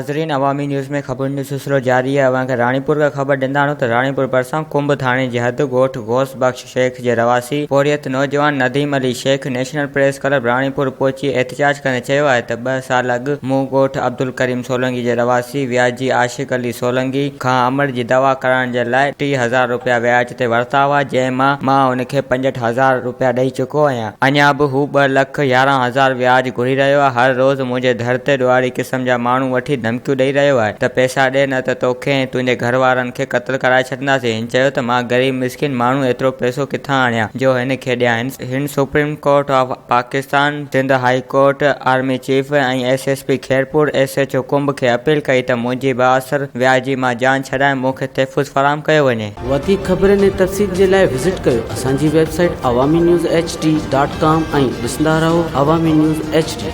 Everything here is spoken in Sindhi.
ناظرين عوامي نيوز ۾ خبرن جو سلسلو جاري آهي اوهان کي راڻيپور کان خبر ڏيندا هلون ته راڻيپور ڀرسان ڪنب ٿاڻي جي حد ڳوٺ غوث بخش شيخ جي رهواسي پورهيت نوجوان Nadeem Ali Shaikh national press club Ranipur پهچي احتجاج ڪندي چيو آهي ته ٻه سال اڳ مون ڳوٺ عبدالڪريم سولنگي جي رهواسي وياجي عاشق علي سولنگي کان امڙ جي دوا ڪرائڻ جي لاء 30,000 رپيا وياج تي ورتا هئا جنهن مان مان ان کي 65,000 رپيا ڏئي چڪو آهيان. اڃا به هو 2,11,000 وياج گهري رهيو آهي. هر روز منهنجي در تي ڏوهاري قسم جا ماڻهو وٺي ڌمڪيون ڏئي رهيو آهي ته پئسا ڏي نه ته توکي ۽ تنهنجي گهر وارن کي قتل ڪرائي ڇڏنداسين. هن چيو ته مان غريب مسڪين ماڻهو ايترو پئسو ڪٿان آڻيان جو هن کي ڏيان. هن supreme court of Pakistan, Sindh high court, army chief ۽ S S P Khairpur, S H O Kumb کي اپيل ڪئي ته منهنجي بااثر وياجي مان جان ڇڏائي مون کي تحفظ فراهم ڪيو وڃي. وڌيڪ خبرن ۽ تفصيل جي لاء وزٽ ڪيو اسان جي website Awami news H D dot com ۽ ڏسندا رهو عوامي نيوز ايڇ ڊي.